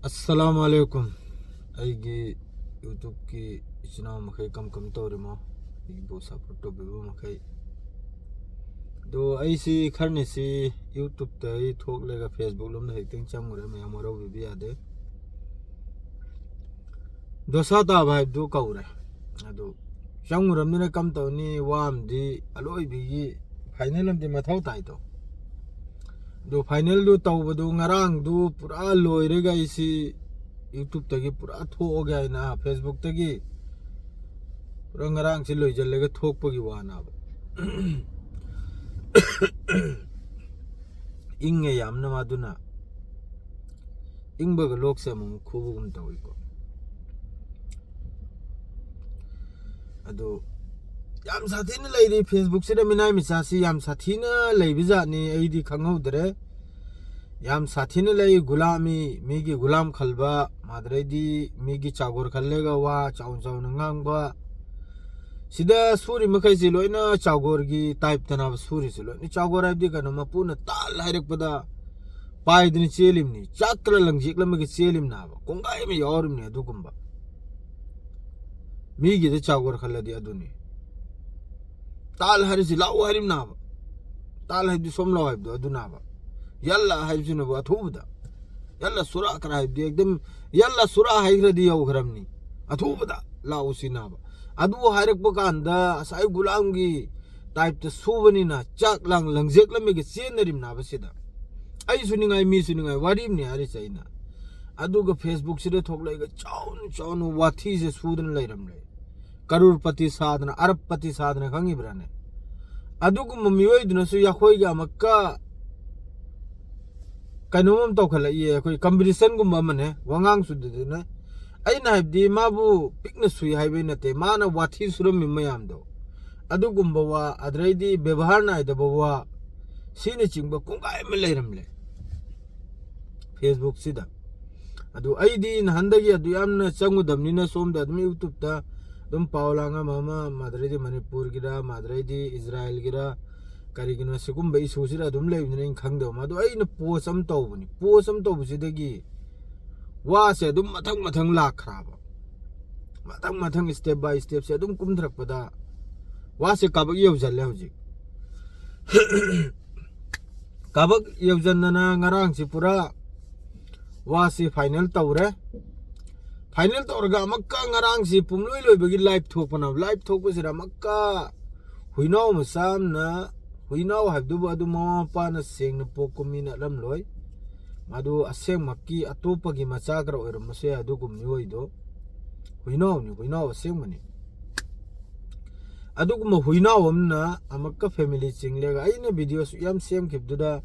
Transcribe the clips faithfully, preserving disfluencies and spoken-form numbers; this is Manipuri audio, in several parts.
ꯑꯁꯂꯥꯃꯨ ꯑꯂꯩꯀꯨꯝ꯫ ꯑꯩꯒꯤ YouTubeꯀꯤ ꯏꯆꯤꯟ ꯏꯅꯥꯎ ꯃꯈꯩ ꯀꯝ ꯀꯝ ꯇꯧꯔꯤꯃꯣ? ꯑꯩꯕꯨ support ꯇꯧꯕꯤꯕ ꯃꯈꯩ꯫ ꯑꯗꯣ ꯑꯩꯁꯤ ꯈꯔꯅꯤꯁꯤ YouTubeꯇ ꯑꯩ ꯊꯣꯛꯂꯒ Facebook ꯂꯣꯝꯗ ꯍꯦꯛꯇꯪ ꯆꯪꯉꯨꯔꯦ, ꯃꯌꯥꯝ ꯋꯥꯔꯧꯕꯤꯕ ꯌꯥꯗꯦ꯫ ꯗꯣꯁꯥ ꯇꯥꯕ ꯍꯥꯏꯕꯗꯨ ꯀꯧꯔꯦ꯫ ꯑꯗꯨ ꯆꯪꯉꯨꯔꯕꯅꯤꯅ ꯀꯝ ꯇꯧꯅꯤ? ꯋꯥ ꯑꯃꯗꯤ ꯑꯂꯣꯏꯕꯤꯒꯤ final ꯑꯃꯗꯤ ꯃꯊꯧ ꯇꯥꯏꯗꯣ꯫ ꯑꯗꯨ finalꯗꯨ ꯇꯧꯕꯗꯨ ꯉꯔꯥꯡꯗꯨ ꯄꯨꯔꯥ ꯂꯣꯏꯔꯒ ꯑꯩꯁꯤ YouTubeꯇꯒꯤ ꯄꯨꯔꯥ ꯊꯣꯛꯑꯒꯦ ꯍꯥꯏꯅ Facebookꯇꯒꯤ ꯄꯨꯔꯥ ꯉꯔꯥꯡꯁꯤ ꯂꯣꯏꯁꯤꯜꯂꯒ ꯊꯣꯛꯄꯒꯤ ꯋꯥꯅꯦꯕ꯫ ꯏꯪꯉꯦ ꯌꯥꯝꯅ ꯃꯥꯗꯨꯅ꯫ ꯏꯪꯕꯒ ꯂꯣꯛꯁꯦ ꯑꯃꯨꯛ ꯈꯨꯕꯒꯨꯝ ꯇꯧꯏꯀꯣ꯫ ꯑꯗꯨ ꯌꯥꯝ ꯁꯥꯊꯤꯅ ꯂꯩꯔꯤ Facebookꯁꯤꯗ, ꯃꯤꯅꯥꯏ ꯃꯆꯥꯁꯤ ꯌꯥꯝ ꯁꯥꯊꯤꯅ ꯂꯩꯕ ꯖꯥꯠꯅꯤ, ꯑꯩꯗꯤ ꯈꯪꯍꯧꯗ꯭ꯔꯦ꯫ ꯌꯥꯝ ꯁꯥꯊꯤꯅ ꯂꯩ ꯒꯨꯂꯥꯃꯤ, ꯃꯤꯒꯤ ꯒꯨꯂꯥꯝ ꯈꯜꯕ, ꯃꯥꯗ꯭ꯔꯩꯗꯤ ꯃꯤꯒꯤ ꯆꯥꯒꯣꯔ ꯈꯜꯂꯒ ꯋꯥ ꯆꯥꯎꯅ ꯆꯥꯎꯅ ꯉꯥꯡꯕ꯫ ꯁꯤꯗ ꯁꯨꯔꯤ ꯃꯈꯩꯁꯤ ꯂꯣꯏꯅ ꯆꯥꯒꯣꯔꯒꯤ typeꯇꯅꯦꯕ ꯁꯨꯔꯤꯁꯤ ꯂꯣꯏꯅ꯫ ꯆꯥꯒꯣꯔ ꯍꯥꯏꯕꯗꯤ ꯀꯩꯅꯣ, ꯃꯄꯨꯅ ꯇꯥꯜ ꯍꯥꯏꯔꯛꯄꯗ ꯄꯥꯏꯗꯅ ꯆꯦꯜꯂꯤꯕꯅꯤ, ꯆꯥꯛꯀꯅ ꯂꯪꯖꯦꯛꯂꯝꯃꯒ ꯆꯦꯜꯂꯤꯕꯅꯦꯕ꯫ ꯀꯣꯡꯒꯥꯏ ꯑꯃ ꯌꯥꯎꯔꯤꯕꯅꯤ ꯑꯗꯨꯒꯨꯝꯕ꯫ ꯃꯤꯒꯤꯗ ꯆꯥꯒꯣꯔ ꯈꯜꯂꯗꯤ ꯑꯗꯨꯅꯤ꯫ ꯇꯥꯜ ꯍꯥꯏꯔꯤꯁꯤ ꯂꯥꯛꯎ ꯍꯥꯏꯔꯤꯕꯅꯦꯕ꯫ ꯇꯥꯜ ꯍꯥꯏꯕꯗꯤ ꯁꯣꯝ ꯂꯥꯛꯑꯣ ꯍꯥꯏꯕꯗꯣ ꯑꯗꯨꯅꯦꯕ꯫ ꯌꯜꯂ ꯍꯥꯏꯕꯁꯤꯅꯕꯨ ꯑꯊꯨꯕꯗ꯫ ꯌꯜꯂ ꯁꯨꯔꯥ ꯈꯔ ꯍꯥꯏꯕꯗꯤ ꯑꯦꯛꯗꯝ ꯌꯜꯂ ꯁꯨꯔꯥ ꯍꯥꯏꯈ꯭ꯔꯗꯤ ꯌꯧꯈ꯭ꯔꯕꯅꯤ꯫ ꯑꯊꯨꯕꯗ ꯂꯥꯛꯎ ꯁꯤꯅꯦꯕ꯫ ꯑꯗꯨ ꯍꯥꯏꯔꯛꯄ ꯀꯥꯟꯗ ꯉꯁꯥꯏ ꯒꯨꯂꯥꯝꯒꯤ typeꯇ ꯁꯨꯕꯅꯤꯅ ꯆꯥꯛ ꯂꯥꯡ ꯂꯪꯖꯦꯛꯂꯝꯃꯤꯒ ꯆꯦꯟꯅꯔꯤꯕꯅꯦꯕ ꯁꯤꯗ꯫ ꯑꯩꯁꯨ ꯅꯤꯡꯉꯥꯏ ꯃꯤꯁꯨ ꯅꯤꯡꯉꯥꯏ ꯋꯥꯔꯤꯕꯅꯤ ꯍꯥꯏꯔꯤꯁꯦ ꯑꯩꯅ꯫ ꯑꯗꯨꯒ Facebookꯁꯤꯗ ꯊꯣꯛꯂꯛꯏꯒ ꯆꯥꯎꯅ ꯆꯥꯎꯅ ꯋꯥꯊꯤꯁꯦ ꯁꯨꯗꯅ ꯂꯩꯔꯝꯂꯦ꯫ ꯀꯔꯣꯔꯄꯇꯤ ꯁꯥꯗꯅ, ꯑꯔꯕꯄꯇꯤ ꯁꯥꯗꯅ ꯈꯪꯉꯤꯕ꯭ꯔꯥꯅꯦ? ꯑꯗꯨꯒꯨꯝꯕ ꯃꯤꯑꯣꯏꯗꯨꯅꯁꯨ ꯑꯩꯈꯣꯏꯒ ꯑꯃꯨꯛꯀ ꯀꯩꯅꯣꯝ ꯑꯃ ꯇꯧꯈꯠꯂꯛꯏ, ꯑꯩꯈꯣꯏ competitionꯒꯨꯝꯕ ꯑꯃꯅꯦ, ꯋꯥꯉꯥꯡ ꯁꯨꯗꯗꯅ꯫ ꯑꯩꯅ ꯍꯥꯏꯕꯗꯤ ꯃꯥꯕꯨ ꯄꯤꯛꯅ ꯁꯨꯏ ꯍꯥꯏꯕꯩ ꯅꯠꯇꯦ, ꯃꯥꯅ ꯋꯥꯊꯤ ꯁꯨꯔꯝꯃꯤ ꯃꯌꯥꯝꯗꯣ, ꯑꯗꯨꯒꯨꯝꯕ ꯋꯥ, ꯑꯗꯨꯗꯩꯗꯤ ꯕꯦꯕꯥꯔ ꯅꯥꯏꯗꯕ ꯋꯥ, ꯁꯤꯅꯆꯤꯡꯕ ꯀꯣꯡꯒꯥꯏ ꯑꯃ ꯂꯩꯔꯝꯂꯦ Facebookꯁꯤꯗ꯫ ꯑꯗꯨ ꯑꯩꯗꯤ ꯅꯍꯥꯟꯗꯒꯤ ꯑꯗꯨ ꯌꯥꯝꯅ ꯆꯪꯉꯨꯗꯕꯅꯤꯅ ꯁꯣꯝꯗ ꯑꯗꯨꯝ YouTubeꯇ ꯑꯗꯨꯝ ꯄꯥꯎ ꯂꯥꯡ ꯑꯃ ꯑꯃ, ꯃꯥꯗ꯭ꯔꯩꯗꯤ ꯃꯅꯤꯄꯨꯔꯒꯤꯔ, ꯃꯥꯗ꯭ꯔꯩꯗꯤ ꯏꯖꯔꯥꯏꯜꯒꯤꯔ, ꯀꯔꯤꯒꯤꯅꯣ ꯁꯤꯒꯨꯝꯕ issueꯁꯤꯗ ꯑꯗꯨꯝ ꯂꯩꯕꯅꯤꯅ ꯑꯩꯅ ꯈꯪꯗꯕ ꯑꯃ꯫ ꯑꯗꯣ ꯑꯩꯅ post ꯑꯃ ꯇꯧꯕꯅꯤ, post ꯑꯃ ꯇꯧꯕꯁꯤꯗꯒꯤ ꯋꯥꯁꯦ ꯑꯗꯨꯝ ꯃꯊꯪ ꯃꯊꯪ ꯂꯥꯛꯈ꯭ꯔꯕ, ꯃꯊꯪ ꯃꯊꯪ step by step ꯁꯦ ꯑꯗꯨꯝ ꯀꯨꯝꯊꯔꯛꯄꯗ ꯋꯥꯁꯦ ꯀꯥꯕꯛ ꯌꯧꯁꯜꯂꯦ ꯍꯧꯖꯤꯛ꯫ ꯀꯥꯕꯛ ꯌꯧꯁꯟꯗꯅ ꯉꯔꯥꯡꯁꯤ ꯄꯨꯔꯥ ꯋꯥꯁꯤ final ꯇꯧꯔꯦ꯫ Final ꯇꯧꯔꯒ ꯑꯃꯨꯛꯀ ꯉꯔꯥꯡꯁꯤ ꯄꯨꯝꯂꯣꯏ ꯂꯣꯏꯕꯒꯤ live ꯊꯣꯛꯄꯅ, live ꯊꯣꯛꯄꯁꯤꯗ ꯑꯃꯨꯛꯀ ꯍꯨꯏꯅꯥꯎ ꯃꯆꯥ ꯑꯃꯅ, ꯍꯨꯏꯅꯥꯎ ꯍꯥꯏꯕꯗꯨꯕꯨ ꯑꯗꯨ ꯃꯃꯥ ꯃꯄꯥꯅ ꯁꯦꯡꯅ ꯄꯣꯛꯄ ꯃꯤ ꯅꯠꯂꯝꯂꯣꯏ꯫ ꯃꯗꯨ ꯑꯁꯦꯡꯃꯛꯀꯤ ꯑꯇꯣꯞꯄꯒꯤ ꯃꯆꯥ ꯈꯔ ꯑꯣꯏꯔꯝꯕꯁꯨ ꯌꯥꯏ꯫ ꯑꯗꯨꯒꯨꯝꯕ ꯃꯤꯑꯣꯏꯗꯣ ꯍꯨꯏꯅꯥꯎꯅꯤ, ꯍꯨꯏꯅꯥꯎ ꯑꯁꯦꯡꯕꯅꯤ꯫ ꯑꯗꯨꯒꯨꯝꯕ ꯍꯨꯏꯅꯥꯎ ꯑꯃꯅ ꯑꯃꯨꯛꯀ family ꯆꯤꯡꯂꯒ, ꯑꯩꯅ video ꯁꯨꯛ ꯌꯥꯝ ꯁꯦꯝꯈꯤꯕꯗꯨꯗ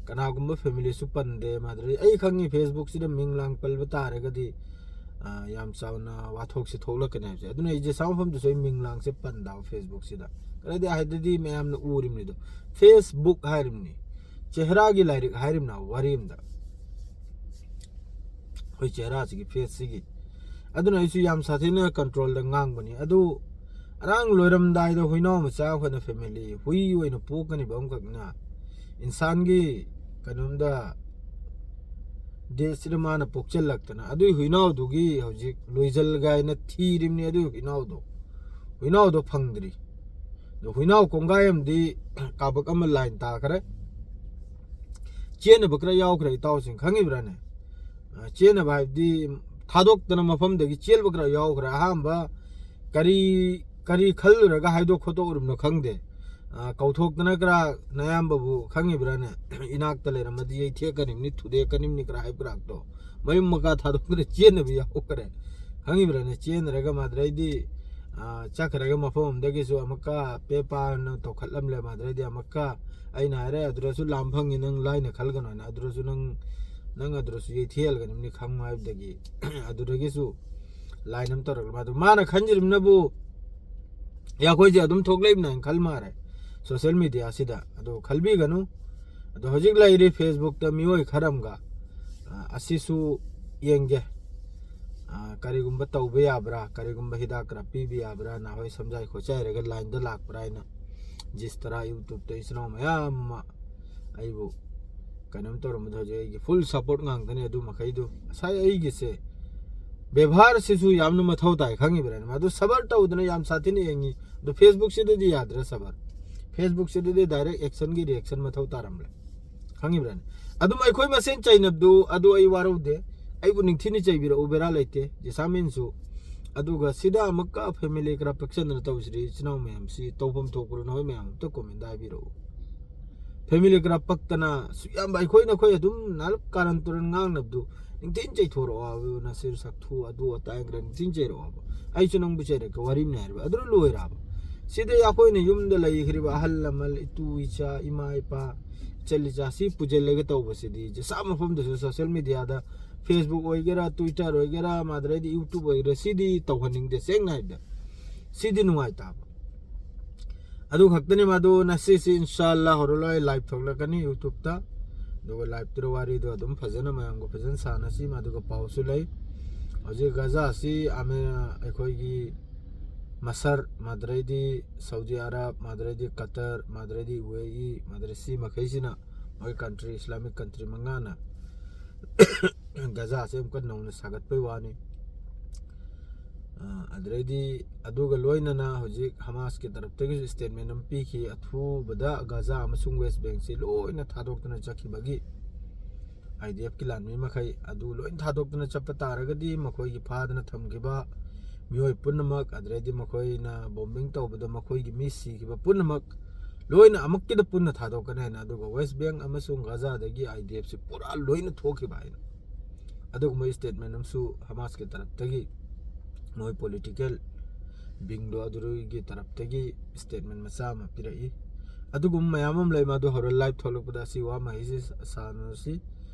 ꯀꯅꯥꯒꯨꯝꯕ family ꯁꯨ ꯄꯟꯗꯦ꯫ ꯃꯥꯗ꯭ꯔꯤ, ꯑꯩ ꯈꯪꯉꯤ, Facebook ꯁꯤꯗ ꯃꯤꯡ ꯂꯥꯡ ꯄꯜꯕ ꯇꯥꯔꯒꯗꯤ, ꯑ, ꯌꯥꯝ ꯆꯥꯎꯅ ꯋꯥꯊꯣꯛꯁꯦ ꯊꯣꯛꯂꯛꯀꯅꯤ ꯍꯥꯏꯕꯁꯦ꯫ ꯑꯗꯨꯅ ꯑꯩꯁꯦ ꯁꯥ ꯃꯐꯝꯗꯁꯨ ꯑꯩ ꯃꯤꯡ ꯂꯥꯡꯁꯦ ꯄꯟꯗꯕ Facebook ꯁꯤꯗ꯫ ꯀꯔꯤꯗꯤ ꯍꯥꯏꯗꯗꯤ ꯃꯌꯥꯝꯅ ꯎꯔꯤꯕꯅꯤꯗꯣ꯫ Facebook ꯍꯥꯏꯔꯤꯕꯅꯤ, ꯆꯦꯍꯔꯥꯒꯤ ꯂꯥꯏꯔꯤꯛ ꯍꯥꯏꯔꯤꯕꯅ ꯋꯥꯔꯤ ꯑꯃꯗ꯫ ꯑꯩꯈꯣꯏ ꯆꯦꯍꯔꯥꯁꯤꯒꯤ face ꯁꯤꯒꯤ꯫ ꯑꯗꯨꯅ ꯑꯩꯁꯨ ꯌꯥꯝ ꯁꯥꯊꯤꯅ control ꯗ ꯉꯥꯡꯕꯅꯤ꯫ ꯑꯗꯨ ꯑꯉꯥꯡ ꯂꯣꯏꯔꯝꯗꯥꯏꯗ ꯍꯨꯏꯅꯥꯎ ꯃꯆꯥ ꯑꯩꯈꯣꯏꯅ family ꯍꯨꯏ ꯑꯣꯏꯅ ꯄꯣꯛꯀꯅꯤꯕ ꯑꯃꯈꯛꯅ꯫ ꯏꯟꯁꯥꯟꯒꯤ ꯀꯩꯅꯣꯝꯗ ꯗꯦꯁꯁꯤꯗ ꯃꯥꯅ ꯄꯣꯛꯆꯜꯂꯛꯇꯅ꯫ ꯑꯗꯨꯏ ꯍꯨꯏꯅꯥꯎꯗꯨꯒꯤ ꯍꯧꯖꯤꯛ ꯂꯣꯏꯖꯜ ꯒꯥꯏꯅ ꯊꯤꯔꯤꯕꯅꯤ ꯑꯗꯨꯏ ꯍꯨꯏꯅꯥꯎꯗꯣ꯫ ꯍꯨꯏꯅꯥꯎꯗꯣ ꯐꯪꯗ꯭ꯔꯤ꯫ ꯑꯗꯣ ꯍꯨꯏꯅꯥꯎ ꯀꯣꯡꯒꯥꯏ ꯑꯃꯗꯤ ꯀꯥꯕꯛ ꯑꯃ line ꯇꯥꯈ꯭ꯔꯦ꯫ ꯆꯦꯟꯅꯕ ꯈꯔ ꯌꯥꯎꯈ꯭ꯔꯦ ꯏꯇꯥꯎꯁꯤꯡ, ꯈꯪꯉꯤꯕ꯭ꯔꯥꯅꯦ? ꯑ, ꯆꯦꯟꯅꯕ ꯍꯥꯏꯕꯗꯤ ꯊꯥꯗꯣꯛꯇꯅ ꯃꯐꯝꯗꯒꯤ ꯆꯦꯟꯕ ꯈꯔ ꯌꯥꯎꯈ꯭ꯔꯦ꯫ ꯑꯍꯥꯟꯕ ꯀꯔꯤ, ꯀꯔꯤ ꯈꯜꯂꯨꯔꯒ ꯍꯥꯏꯗꯣꯛ ꯈꯣꯠꯇꯣꯛꯎꯔꯤꯕꯅꯣ ꯈꯪꯗꯦ꯫ ꯑ, ꯀꯧꯊꯣꯛꯇꯅ ꯈꯔ ꯅꯌꯥꯝꯕꯕꯨ ꯈꯪꯉꯤꯕ꯭ꯔꯥꯅꯦ? ꯏꯅꯥꯛꯇ ꯂꯩꯔꯝꯃꯗꯤ ꯌꯩꯊꯦꯛꯀꯅꯤꯕꯅꯤ, ꯊꯨꯗꯦꯛꯀꯅꯤꯕꯅꯤ ꯈꯔ ꯍꯥꯏꯕ ꯈꯔꯥꯛꯇꯣ꯫ ꯃꯌꯨꯝ ꯃꯀꯥ ꯊꯥꯗꯣꯛꯇꯅ ꯆꯦꯟꯅꯕ ꯌꯥꯎꯈ꯭ꯔꯦ꯫ ꯈꯪꯉꯤꯕ꯭ꯔꯥꯅꯦ? ꯆꯦꯟꯅꯔꯒ ꯃꯥꯗ꯭ꯔꯩꯗꯤ, ꯑ, ꯆꯠꯈ꯭ꯔꯒ ꯃꯐꯝ ꯑꯃꯗꯒꯤꯁꯨ ꯑꯃꯨꯛꯀ ꯄꯦ ꯄꯥꯅ ꯇꯧꯈꯠꯂꯝꯂꯦ꯫ ꯃꯥꯗ꯭ꯔꯩꯗꯤ ꯑꯃꯨꯛꯀ ꯑꯩꯅ ꯍꯥꯏꯔꯦ, "ꯑꯗꯨꯗꯁꯨ ꯂꯥꯝ ꯐꯪꯉꯤ, ꯅꯪ ꯂꯥꯏꯅ ꯈꯜꯒꯅꯨ" ꯍꯥꯏꯅ꯫ ꯑꯗꯨꯗꯁꯨ ꯅꯪ, ꯅꯪ ꯑꯗꯨꯗꯁꯨ ꯌꯩꯊꯦꯛꯍꯜꯒꯅꯤꯕꯅꯤ ꯈꯪꯉꯨ ꯍꯥꯏꯕꯗꯒꯤ꯫ ꯑꯗꯨꯗꯒꯤꯁꯨ line ꯑꯃ ꯇꯧꯔꯛꯂꯦ꯫ ꯃꯥꯗꯣ, ꯃꯥꯅ ꯈꯟꯖꯔꯤꯕꯅꯕꯨ, "ꯑꯦ, ꯑꯩꯈꯣꯏꯁꯦ ꯑꯗꯨꯝ ꯊꯣꯛꯂꯛꯏꯕꯅ" ꯍꯥꯏꯅ ꯈꯜ ꯃꯥꯜꯂꯦ social media ꯁꯤꯗ꯫ ꯑꯗꯣ ꯈꯜꯕꯤꯒꯅꯨ꯫ ꯑꯗꯣ ꯍꯧꯖꯤꯛ ꯂꯩꯔꯤ Facebook ꯇ ꯃꯤꯑꯣꯏ ꯈꯔ ꯑꯃꯒ, ꯑ, ꯑꯁꯤꯁꯨ ꯌꯦꯡꯒꯦ꯫ ꯑ, ꯀꯔꯤꯒꯨꯝꯕ ꯇꯧꯕ ꯌꯥꯕ꯭ꯔꯥ, ꯀꯔꯤꯒꯨꯝꯕ ꯍꯤꯗꯥꯛ ꯈꯔ ꯄꯤꯕ ꯌꯥꯕ꯭ꯔꯥ, ꯅꯍꯥꯟꯋꯥꯏ ꯁꯝꯖꯥꯏ ꯈꯣꯠꯆꯥꯏꯔꯒ line ꯗ ꯂꯥꯛꯄ꯭ꯔꯥ ꯍꯥꯏꯅ꯫ ꯖꯤꯁꯇꯔꯥ YouTube ꯇ ꯏꯆꯤꯟ ꯏꯅꯥꯎ ꯃꯌꯥꯝ ꯑꯃ ꯑꯩꯕꯨ ꯀꯩꯅꯣꯝ ꯇꯧꯔꯝꯕꯗꯣ ꯍꯧꯖꯤꯛ ꯑꯩꯒꯤ full support ꯉꯥꯛꯇꯅꯤ ꯑꯗꯨ ꯃꯈꯩꯗꯨ꯫ ꯉꯁꯥꯏ ꯑꯩꯒꯤꯁꯦ ꯕꯦꯕꯥꯔꯁꯤꯁꯨ ꯌꯥꯝꯅ ꯃꯊꯧ ꯇꯥꯏ, ꯈꯪꯉꯤꯕ꯭ꯔꯥ? ꯃꯥꯗꯣ ꯁꯕꯔ ꯇꯧꯗꯅ ꯌꯥꯝ ꯁꯥꯊꯤꯅ ꯌꯦꯡꯉꯤ꯫ ꯑꯗꯣ Facebook ꯁꯤꯗꯗꯤ ꯌꯥꯗ꯭ꯔꯦ ꯁꯕꯔ꯫ Facebook ꯁꯤꯗꯗꯤ direct action ꯒꯤ reaction ꯃꯊꯧ ꯇꯥꯔꯝꯂꯦ, ꯈꯪꯉꯤꯕ꯭ꯔꯥꯅꯦ? ꯑꯗꯨꯝ ꯑꯩꯈꯣꯏ ꯃꯁꯦꯟ ꯆꯩꯅꯕꯗꯨ ꯑꯗꯨ ꯑꯩ ꯋꯥꯔꯧꯗꯦ꯫ ꯑꯩꯕꯨ ꯅꯤꯡꯊꯤꯅ ꯆꯩꯕꯤꯔꯛꯎ, ꯕꯦꯔꯥ ꯂꯩꯇꯦ꯫ ꯖꯦꯁꯥꯃꯤꯟꯁꯨ꯫ ꯑꯗꯨꯒ ꯁꯤꯗ ꯑꯃꯨꯛꯀ family ꯈꯔ ꯄꯛꯆꯟꯗꯅ ꯇꯧꯁꯤꯗꯤ, ꯏꯆꯤꯟ ꯏꯅꯥꯎ ꯃꯌꯥꯝꯁꯤ ꯇꯧꯐꯝ ꯊꯣꯛꯄ꯭ꯔꯣ ꯅꯈꯣꯏ ꯃꯌꯥꯝ ꯑꯝꯇ comment ꯍꯥꯏꯕꯤꯔꯛꯎ꯫ Family ꯈꯔ ꯄꯛꯇꯅ ꯁꯨꯛ ꯌꯥꯝꯕ ꯑꯩꯈꯣꯏ ꯅꯈꯣꯏ ꯑꯗꯨꯝ ꯅꯥꯔꯛ ꯀꯥꯔꯟ ꯇꯨꯔꯟ ꯉꯥꯡꯅꯕꯗꯨ ꯅꯤꯡꯊꯤꯅ ꯆꯩꯊꯣꯔꯛꯑꯣ ꯍꯥꯏꯕ, ꯅꯁꯤꯔ ꯁꯛꯊꯨ ꯑꯗꯨ ꯑꯇꯥ ꯈꯔ ꯅꯤꯡꯊꯤꯅ ꯆꯩꯔꯛꯑꯣ ꯍꯥꯏꯕ꯫ ꯑꯩꯁꯨ ꯅꯪꯕꯨ ꯆꯩꯔꯛꯀꯦ, ꯋꯥꯔꯤꯅꯤ ꯍꯥꯏꯔꯤꯕ꯫ ꯑꯗꯨꯅ ꯂꯣꯏꯔꯕ꯫ ꯁꯤꯗ ꯑꯩꯈꯣꯏꯅ ꯌꯨꯝꯗ ꯂꯩꯈ꯭ꯔꯤꯕ ꯑꯍꯜ ꯂꯃꯟ, ꯏꯇꯨ ꯏꯆꯥ, ꯏꯃꯥ ꯏꯄꯥ, ꯏꯆꯜ ꯏꯆꯥ ꯁꯤ ꯄꯨꯖꯜꯂꯒ ꯇꯧꯕꯁꯤꯗꯤ ꯖꯁꯥ ꯃꯐꯝꯗꯁꯨ social media ꯗ, Facebook ꯑꯣꯏꯒꯦꯔꯥ, Twitter ꯑꯣꯏꯒꯦꯔꯥ, ꯃꯥꯗ꯭ꯔꯩꯗꯤ YouTube ꯑꯣꯏꯒꯦꯔꯥ, ꯁꯤꯗꯤ ꯇꯧꯍꯟꯅꯤꯡꯗꯦ, ꯁꯦꯡꯅ ꯍꯥꯏꯕꯗ꯫ ꯁꯤꯗꯤ ꯅꯨꯡꯉꯥꯏꯇꯕ꯫ ꯑꯗꯨ ꯈꯛꯇꯅꯤ ꯃꯗꯨ꯫ ꯉꯁꯤꯁꯤ ꯏꯟꯁꯥ ꯑꯜꯂꯥ ꯍꯣꯔꯦꯟ ꯂꯣꯏ live ꯊꯣꯛꯂꯛꯀꯅꯤ YouTube ꯇ꯫ ꯑꯗꯨꯒ live ꯇꯨꯗ ꯋꯥꯔꯤꯗꯣ ꯑꯗꯨꯝ ꯐꯖꯅ ꯃꯌꯥꯝꯒ ꯐꯖꯅ ꯁꯥꯟꯅꯁꯤ꯫ ꯃꯗꯨꯒ ꯄꯥꯎꯁꯨ ꯂꯩ꯫ ꯍꯧꯖꯤꯛ ꯒꯖꯥꯁꯤ ꯑꯃꯦ-, ꯑꯩꯈꯣꯏꯒꯤ ꯃꯁꯔ, ꯃꯥꯗ꯭ꯔꯩꯗꯤ ꯁꯥꯎꯗꯤ ꯑꯔꯕ, ꯃꯥꯗ꯭ꯔꯩꯗꯤ ꯀꯇꯔ, ꯃꯥꯗ꯭ꯔꯩꯗꯤ ꯌꯨ ꯑꯦ ꯏ, ꯃꯥꯗ꯭ꯔꯩ ꯁꯤ ꯃꯈꯩꯁꯤꯅ ꯃꯣꯏ country, Islamic country ꯃꯉꯥꯅ ꯒꯖꯥꯁꯦ ꯑꯃꯨꯛꯀ ꯅꯧꯅ ꯁꯥꯒꯠꯄꯩ ꯋꯥꯅꯤ꯫ ꯑ, ꯑꯗꯨꯗꯩꯗꯤ ꯑꯗꯨꯒ ꯂꯣꯏꯅꯅ ꯍꯧꯖꯤꯛ ꯍꯃꯥꯁꯀꯤ ꯇꯔꯞꯇꯒꯤꯁꯨ statement ꯑꯃ ꯄꯤꯈꯤ, ꯑꯊꯨꯕꯗ ꯒꯖꯥ ꯑꯃꯁꯨꯡ West Bank ꯁꯤ ꯂꯣꯏꯅ ꯊꯥꯗꯣꯛꯇꯨꯅ ꯆꯠꯈꯤꯕꯒꯤ, I D F ꯀꯤ ꯂꯥꯟꯃꯤ ꯃꯈꯩ ꯑꯗꯨ ꯂꯣꯏꯅ ꯊꯥꯗꯣꯛꯇꯨꯅ ꯆꯠꯄ ꯇꯥꯔꯒꯗꯤ ꯃꯈꯣꯏꯒꯤ ꯐꯥꯗꯅ ꯊꯝꯈꯤꯕ ꯃꯤꯑꯣꯏ ꯄꯨꯝꯅꯃꯛ, ꯑꯗꯨꯗꯩꯗꯤ ꯃꯈꯣꯏꯅ bombing ꯇꯧꯕꯗ ꯃꯈꯣꯏꯒꯤ ꯃꯤ ꯁꯤꯈꯤꯕ ꯄꯨꯝꯅꯃꯛ ꯂꯣꯏꯅ ꯑꯃꯨꯛꯀꯤꯗ ꯄꯨꯟꯅ ꯊꯥꯗꯣꯛꯀꯅꯤ ꯍꯥꯏꯅ, ꯑꯗꯨꯒ West Bank ꯑꯃꯁꯨꯡ ꯒꯖꯥꯗꯒꯤ I D F ꯁꯤ ꯄꯨꯔꯥ ꯂꯣꯏꯅ ꯊꯣꯛꯈꯤꯕ ꯍꯥꯏꯅ ꯑꯗꯨꯒꯨꯝꯕ statement ꯑꯃꯁꯨ ꯍꯃꯥꯁꯀꯤ ꯇꯔꯞꯇꯒꯤ, ꯃꯣꯏ political wing ꯗꯣ ꯑꯗꯨꯒꯤ ꯇꯔꯞꯇꯒꯤ statement ꯃꯆꯥ ꯑꯃ ꯄꯤꯔꯛꯏ꯫ ꯑꯗꯨꯒꯨꯝꯕ ꯃꯌꯥꯝ ꯑꯃ ꯂꯩ, ꯃꯗꯨ ꯍꯣꯔꯦꯟ live ꯊꯣꯛꯂꯛꯄꯗ ꯑꯁꯤ ꯋꯥ ꯃꯍꯩꯁꯤ ꯁꯥꯟꯅꯔꯁꯤ꯫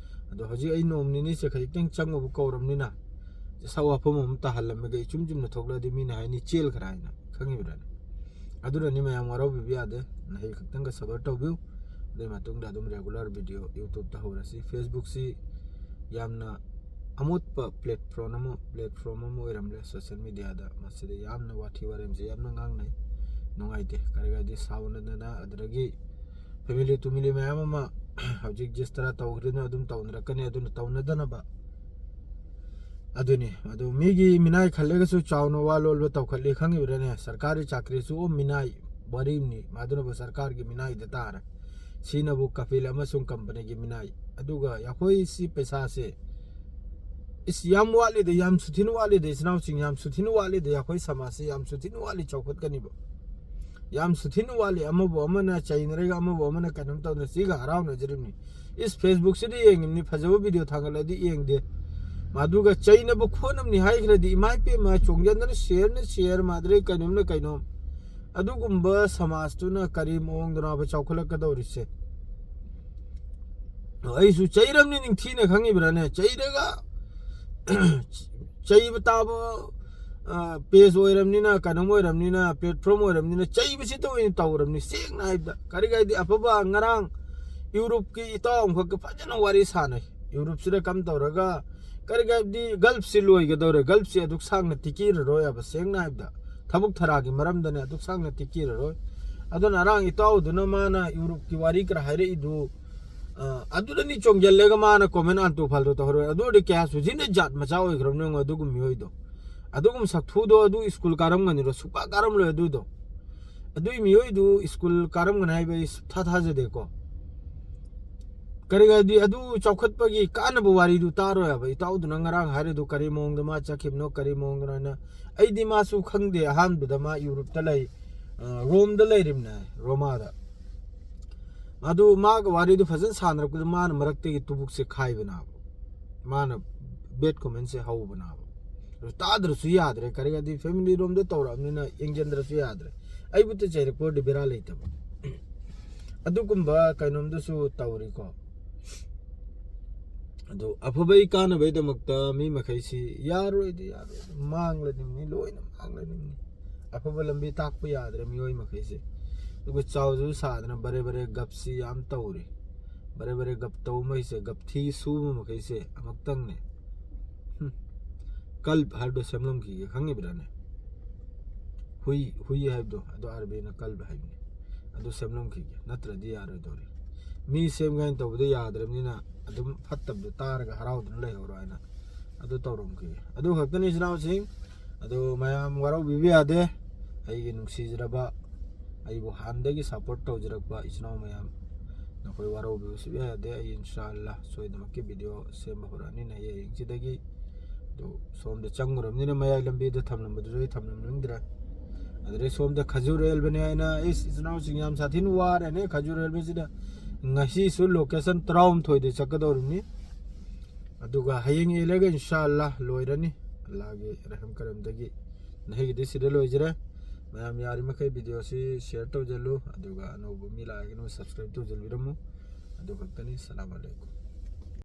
ꯑꯗꯣ ꯍꯧꯖꯤꯛ ꯑꯩ ꯅꯣꯡ ꯅꯤꯅꯤꯁꯦ ꯈꯖꯤꯛꯇꯪ ꯆꯪꯉꯨꯕ ꯀꯧꯔꯕꯅꯤꯅ, ꯁꯛ ꯋꯥꯐꯝ ꯑꯃ ꯇꯥꯍꯜꯂꯝꯃꯒ ꯏꯆꯨꯝ ꯆꯨꯝꯅ ꯊꯣꯛꯂꯛꯑꯗꯤ ꯃꯤꯅ ꯍꯥꯏꯅꯤ ꯆꯦꯜꯈ꯭ꯔꯦ ꯍꯥꯏꯅ, ꯈꯪꯉꯤꯕ꯭ꯔꯥꯅꯦ? ꯑꯗꯨꯅꯅꯤ ꯃꯌꯥꯝ ꯋꯥꯔꯧꯕꯤꯕ ꯌꯥꯗꯦ, ꯅꯍꯩ ꯈꯛꯇꯪꯒ ꯁꯕꯔ ꯇꯧꯕꯤꯌꯨ꯫ ꯑꯗꯨꯒꯤ ꯃꯇꯨꯡꯗ ꯑꯗꯨꯝ regular video YouTube ꯇ ꯍꯧꯔꯁꯤ꯫ Facebook ꯁꯤ ꯌꯥꯝꯅ ꯑꯃꯣꯠꯄ platform ꯑꯃ, platform ꯑꯃ ꯑꯣꯏꯔꯝꯂꯦ social media ꯗ꯫ ꯃꯁꯤꯗ ꯌꯥꯝꯅ ꯋꯥꯊꯤ ꯋꯥꯔꯦꯝꯁꯦ ꯌꯥꯝꯅ ꯉꯥꯡꯅꯩ, ꯅꯨꯡꯉꯥꯏꯇꯦ꯫ ꯈꯔ ꯈꯔꯗꯤ ꯁꯥꯎꯅꯗꯅ, ꯑꯗꯨꯗꯒꯤ family ꯇꯨꯃꯤꯂꯤ ꯃꯌꯥꯝ ꯑꯃ ꯍꯧꯖꯤꯛ ꯖꯤꯁꯇꯔꯥ ꯇꯧꯈ꯭ꯔꯤꯗꯨꯅ ꯑꯗꯨꯝ ꯇꯧꯅꯔꯛꯀꯅꯤ꯫ ꯑꯗꯨꯅ ꯇꯧꯅꯗꯅꯕ꯫ ꯑꯗꯨꯅꯤ꯫ ꯑꯗꯨ ꯃꯤꯒꯤ ꯃꯤꯅꯥꯏ ꯈꯜꯂꯒꯁꯨ ꯆꯥꯎꯅ ꯋꯥ ꯂꯣꯜꯕ ꯇꯧꯈꯠꯂꯤ, ꯈꯪꯉꯤꯕ꯭ꯔꯥꯅꯦ? ꯁꯔꯀꯥꯔꯤ ꯆꯥꯀ꯭ꯔꯤꯁꯨ ꯑꯣ ꯃꯤꯅꯥꯏ꯫ ꯋꯥꯔꯤꯅꯤ꯫ ꯃꯗꯨꯅꯕꯨ ꯁꯔꯀꯥꯔꯒꯤ ꯃꯤꯅꯥꯏꯗ ꯇꯥꯔꯦ꯫ ꯁꯤꯅꯕꯨ ꯀꯄꯤꯜ ꯑꯃꯁꯨꯡ ꯀꯝꯄꯅꯤꯒꯤ ꯃꯤꯅꯥꯏ꯫ ꯑꯗꯨꯒ ꯑꯩꯈꯣꯏ ꯁꯤ ꯄꯩꯁꯥꯁꯦ ꯏꯁ, ꯌꯥꯝ ꯋꯥꯠꯂꯤꯗ, ꯌꯥꯝ ꯁꯨꯊꯤꯅ ꯋꯥꯠꯂꯤꯗ, ꯏꯆꯤꯟ ꯏꯅꯥꯎꯁꯤꯡ, ꯌꯥꯝ ꯁꯨꯊꯤꯅ ꯋꯥꯠꯂꯤꯗ꯫ ꯑꯩꯈꯣꯏ ꯁꯃꯥꯖꯁꯤ ꯌꯥꯝ ꯁꯨꯊꯤꯅ ꯋꯥꯠꯂꯤ ꯆꯥꯎꯈꯠꯀꯅꯤꯕ꯫ ꯌꯥꯝ ꯁꯨꯊꯤꯅ ꯋꯥꯠꯂꯤ꯫ ꯑꯃꯕꯨ ꯑꯃꯅ ꯆꯩꯅꯔꯒ, ꯑꯃꯕꯨ ꯑꯃꯅ ꯀꯩꯅꯣꯝ ꯇꯧꯗꯅ ꯁꯤꯒ ꯍꯔꯥꯎꯅꯖꯔꯤꯕꯅꯤ꯫ ꯏꯁ, ꯐꯦꯁꯕꯨꯛꯁꯤꯗ ꯌꯦꯡꯉꯤꯕꯅꯤ, ꯐꯖꯕ ꯚꯤꯗꯤꯑꯣ ꯊꯥꯒꯠꯂꯗꯤ ꯌꯦꯡꯗꯦ꯫ ꯃꯗꯨꯒ ꯆꯩꯅꯕ ꯈꯣꯠꯅꯕꯅꯤ ꯍꯥꯏꯈ꯭ꯔꯗꯤ, ꯏꯃꯥ ꯏꯄꯦꯝꯃ, ꯆꯣꯡꯖꯟꯗꯅ ꯁꯤꯌꯔꯅ ꯁꯤꯌꯔ, ꯃꯥꯗ꯭ꯔꯦ ꯀꯩꯅꯣꯝꯅ ꯀꯩꯅꯣꯝ꯫ ꯑꯗꯨꯒꯨꯝꯕ ꯁꯃꯥꯖꯇꯨꯅ ꯀꯔꯤ ꯃꯑꯣꯡꯗꯅꯣꯕ ꯆꯥꯎꯈꯠꯂꯛꯀꯗꯧꯔꯤꯁꯦ? ꯑꯩꯁꯨ ꯆꯩꯔꯝꯅꯤ, ꯅꯤꯡꯊꯤꯅ ꯈꯪꯉꯤꯕ꯭ꯔꯥꯅꯦ? ꯆꯩꯔꯒ ꯆꯩꯕ ꯇꯥꯕ ꯄꯦꯖ ꯑꯣꯏꯔꯕꯅꯤꯅ, ꯀꯩꯅꯣꯝ ꯑꯣꯏꯔꯕꯅꯤꯅ, ꯄ꯭ꯂꯦꯠꯐꯣꯝ ꯑꯣꯏꯔꯕꯅꯤꯅ, ꯆꯩꯕꯁꯤꯇ ꯑꯣꯏꯅ ꯇꯧꯔꯕꯅꯤ꯫ ꯁꯦꯡꯅ ꯍꯥꯏꯕꯗ, ꯀꯔꯤ ꯀꯥꯏꯗꯤ ꯑꯐꯕ ꯉꯔꯥꯡ ꯌꯨꯔꯨꯞꯀꯤ ꯏꯇꯥꯎ ꯑꯃꯈꯛꯀ ꯐꯖꯅ ꯋꯥꯔꯤ ꯁꯥꯟꯅꯩ꯫ ꯌꯨꯔꯨꯞꯁꯤꯗ ꯀꯝ ꯇꯧꯔꯒ, ꯀꯔꯤ ꯀꯥꯏꯗꯤ ꯒꯜꯐꯁꯤ ꯂꯣꯏꯒꯗꯧꯔꯦ, ꯒꯜꯐꯁꯤ ꯑꯗꯨꯛ ꯁꯥꯡꯅ ꯇꯤꯀꯤꯔꯔꯣꯏ ꯍꯥꯏꯕ, ꯁꯦꯡꯅ ꯍꯥꯏꯕꯗ꯫ ꯊꯕꯛ ꯊꯔꯥꯒꯤ ꯃꯔꯝꯗꯅꯦ ꯑꯗꯨꯛ ꯁꯥꯡꯅ ꯇꯤꯀꯤꯔꯔꯣꯏ꯫ ꯑꯗꯨꯅ ꯉꯔꯥꯡ ꯏꯇꯥꯎꯗꯨꯅ ꯃꯥꯅ ꯌꯨꯔꯨꯞꯀꯤ ꯋꯥꯔꯤ ꯈꯔ ꯍꯥꯏꯔꯛꯏꯗꯨ, ꯑ, ꯑꯗꯨꯗꯅꯤ ꯆꯣꯡꯁꯤꯜꯂꯒ ꯃꯥꯅ ꯀꯣꯃꯦꯟ ꯑꯟꯇꯨ ꯐꯥꯜꯇꯨ ꯇꯧꯍꯧꯔꯣꯏ꯫ ꯑꯗꯨ ꯑꯣꯏꯔꯗꯤ ꯀꯌꯥ ꯁꯨꯊꯤꯅ ꯖꯥꯠ ꯃꯆꯥ ꯑꯣꯏꯈ꯭ꯔꯕꯅꯤ ꯌꯦꯡꯉꯣ, ꯑꯗꯨꯒꯨꯝꯕ ꯃꯤꯑꯣꯏꯗꯣ꯫ ꯑꯗꯨꯒꯨꯝꯕ ꯁꯛꯊꯨꯗꯣ ꯑꯗꯨ ꯁ꯭ꯀꯨꯜ ꯀꯥꯔꯝꯒꯅꯤꯔꯣ? ꯁꯨꯛꯀꯥ ꯀꯥꯔꯝꯂꯣꯏ ꯑꯗꯨꯗꯣ꯫ ꯑꯗꯨꯏ ꯃꯤꯑꯣꯏꯗꯨ ꯁ꯭ꯀꯨꯜ ꯀꯥꯔꯝꯒꯅꯤ ꯍꯥꯏꯕ ꯑꯩ ꯁꯨꯛꯊꯥ ꯊꯥꯖꯗꯦꯀꯣ꯫ ꯀꯔꯤꯒꯤꯗꯤ ꯑꯗꯨ ꯆꯥꯎꯈꯠꯄꯒꯤ ꯀꯥꯟꯅꯕ ꯋꯥꯔꯤꯗꯨ ꯇꯥꯔꯣꯏ ꯍꯥꯏꯕ꯫ ꯏꯇꯥꯎꯗꯨꯅ ꯉꯔꯥꯡ ꯍꯥꯏꯔꯤꯗꯨ ꯀꯔꯤ ꯃꯑꯣꯡꯗ ꯃꯥ ꯆꯠꯈꯤꯕꯅꯣ, ꯀꯔꯤ ꯃꯑꯣꯡꯗꯅꯣ ꯍꯥꯏꯅ꯫ ꯑꯩꯗꯤ ꯃꯥꯁꯨ ꯈꯪꯗꯦ꯫ ꯑꯍꯥꯟꯕꯗ ꯃꯥ ꯌꯨꯔꯨꯞꯇ ꯂꯩ, ꯑ, ꯔꯣꯝꯗ ꯂꯩꯔꯤꯕꯅꯦ, ꯔꯣꯃꯥꯗ꯫ ꯑꯗꯨ ꯃꯥꯒ ꯋꯥꯔꯤꯗꯨ ꯐꯖꯅ ꯁꯥꯟꯅꯔꯛꯄꯗ ꯃꯥꯅ ꯃꯔꯛꯇꯒꯤ ꯇꯨꯕꯨꯛꯁꯦ ꯈꯥꯏꯕꯅꯦꯕ꯫ ꯃꯥꯅ ꯕꯦꯠ ꯀꯣꯃꯦꯟꯁꯦ ꯍꯧꯕꯅꯦꯕ꯫ ꯑꯗꯨ ꯇꯥꯗ꯭ꯔꯁꯨ ꯌꯥꯗ꯭ꯔꯦ, ꯀꯔꯤꯒꯤꯗꯤ ꯐꯦꯃꯤꯂꯤ ꯔꯣꯝꯗ ꯇꯧꯔꯛꯑꯕꯅꯤꯅ ꯌꯦꯡꯁꯤꯟꯗ꯭ꯔꯁꯨ ꯌꯥꯗ꯭ꯔꯦ꯫ ꯑꯩꯕꯨ ꯆꯩꯔꯛꯄ ꯑꯣꯏꯔꯗꯤ ꯕꯦꯔꯥ ꯂꯩꯇꯕ꯫ ꯑꯗꯨꯒꯨꯝꯕ ꯀꯩꯅꯣꯝꯗꯁꯨ ꯇꯧꯔꯤꯀꯣ꯫ ꯑꯗꯨ ꯑꯐꯕꯒꯤ ꯀꯥꯟꯅꯕꯒꯤꯗꯃꯛꯇ ꯃꯤ ꯃꯈꯩꯁꯤ ꯌꯥꯔꯣꯏꯗꯤ ꯌꯥꯔꯣꯏ, ꯃꯥꯡꯂꯅꯤꯡꯅꯤ, ꯂꯣꯏꯅ ꯃꯥꯡꯂꯅꯤꯡꯅꯤ꯫ ꯑꯐꯕ ꯂꯝꯕꯤ ꯇꯥꯛꯄ ꯌꯥꯗ꯭ꯔꯦ ꯃꯤꯑꯣꯏ ꯃꯈꯩꯁꯦ꯫ ꯑꯗꯨꯒ ꯆꯥꯎꯁꯨ ꯁꯥꯗꯅ ꯕꯔꯦ ꯕꯔꯦ ꯒꯞꯁꯤ ꯌꯥꯝ ꯇꯧꯔꯤ꯫ ꯕꯔꯦ ꯕꯔꯦ ꯒꯞ ꯇꯧꯕ ꯃꯈꯩꯁꯦ, ꯒꯞ ꯊꯤ ꯁꯨꯕ ꯃꯈꯩꯁꯦ ꯑꯃꯨꯛꯇꯪꯅꯦ꯫ ꯍꯨꯝ꯫ ꯀꯜꯕ ꯍꯥꯏꯕꯗꯣ ꯁꯦꯝꯂꯝꯈꯤꯒꯦ, ꯈꯪꯉꯤꯕ꯭ꯔꯥꯅꯦ? ꯍꯨꯏ, ꯍꯨꯏ ꯍꯥꯏꯕꯗꯣ, ꯑꯗꯣ ꯑꯥꯔꯕꯤꯅ ꯀꯜꯕ ꯍꯥꯏꯕꯅꯤ꯫ ꯑꯗꯨ ꯁꯦꯝꯂꯝꯈꯤꯒꯦ, ꯅꯠꯇ꯭ꯔꯗꯤ ꯌꯥꯔꯣꯏꯗꯧꯔꯤ꯫ ꯃꯤ ꯁꯦꯝꯒꯦ ꯍꯥꯏꯅ ꯇꯧꯕꯗ ꯌꯥꯗ꯭ꯔꯕꯅꯤꯅ ꯑꯗꯨꯝ ꯐꯠꯇꯕꯗꯣ ꯇꯥꯔꯒ ꯍꯔꯥꯎꯗꯨꯅ ꯂꯩꯍꯧꯔꯣ ꯍꯥꯏꯅ ꯑꯗꯨ ꯇꯧꯔꯝꯈꯤ꯫ ꯑꯗꯨ ꯈꯛꯇꯅꯤ ꯏꯆꯤꯟ ꯏꯅꯥꯎꯁꯤꯡ꯫ ꯑꯗꯨ ꯃꯌꯥꯝ ꯋꯥꯔꯧꯕꯤꯕ ꯌꯥꯗꯦ꯫ ꯑꯩꯒꯤ ꯅꯨꯡꯁꯤꯖꯔꯕ, ꯑꯩꯕꯨ ꯍꯥꯟꯅꯗꯒꯤ ꯁꯞꯄꯣꯔꯠ ꯇꯧꯖꯔꯛꯄ ꯏꯆꯤꯟ ꯏꯅꯥꯎ ꯃꯌꯥꯝ, ꯅꯈꯣꯏ ꯋꯥꯔꯧꯕꯤꯕ ꯁꯨꯛꯌꯥ ꯌꯥꯗꯦ꯫ ꯑꯩ ꯏꯟꯁꯥ ꯑꯜꯂꯥ ꯁꯣꯏꯗꯅꯃꯛꯀꯤ ꯚꯤꯗꯤꯑꯣ ꯁꯦꯝꯕ ꯍꯧꯔꯛꯑꯅꯤ ꯅꯍꯌꯦꯡ ꯍꯌꯦꯡꯁꯤꯗꯒꯤ꯫ ꯑꯗꯨ ꯁꯣꯝꯗ ꯆꯪꯉꯨꯔꯕꯅꯤꯅ ꯃꯌꯥꯏ ꯂꯝꯕꯤꯗ ꯊꯝꯂꯝꯕꯗꯨꯁꯨ ꯑꯩ ꯊꯝꯂꯝꯅꯤꯡꯗ꯭ꯔꯦ꯫ ꯑꯗꯨꯗꯩ ꯁꯣꯝꯗ ꯈꯖꯨꯔ ꯍꯦꯜꯕꯅꯦ ꯍꯥꯏꯅ, ꯏꯁ, ꯏꯆꯤꯟ ꯏꯅꯥꯎꯁꯤꯡ ꯌꯥꯝ ꯁꯥꯊꯤꯅ ꯋꯥꯔꯦꯅꯦ ꯈꯖꯨꯔ ꯍꯦꯜꯕꯁꯤꯗ꯫ ꯉꯁꯤꯁꯨ ꯂꯣꯀꯦꯁꯟ ꯇꯔꯥꯍꯨꯝꯗꯣꯏꯗ ꯆꯠꯀꯗꯧꯔꯤꯕꯅꯤ꯫ ꯑꯗꯨꯒ ꯍꯌꯦꯡ ꯌꯦꯜꯂꯒ ꯏꯟꯁꯥ ꯑꯜꯂꯥ ꯂꯣꯏꯔꯅꯤ꯫ ꯑꯜꯂꯥꯒꯤ ꯔꯍꯝ ꯀꯔꯝꯗꯒꯤ ꯅꯍꯩꯒꯤꯗꯤ ꯁꯤꯗ ꯂꯣꯏꯖꯔꯦ꯫ ꯃꯌꯥꯝ ꯌꯥꯔꯤꯃꯈꯩ ꯚꯤꯗꯤꯑꯣꯁꯤ ꯁꯤꯌꯔ ꯇꯧꯖꯜꯂꯨ, ꯑꯗꯨꯒ ꯑꯅꯧꯕ ꯃꯤ ꯂꯥꯛꯑꯒꯅ ꯁꯕꯁꯀ꯭ꯔꯥꯏꯕ ꯇꯧꯖꯕꯤꯔꯝꯃꯨ꯫ ꯑꯗꯨ ꯈꯛꯇꯅꯤ꯫ ꯁꯂꯥꯝ ꯑꯂꯩꯀꯨꯝ꯫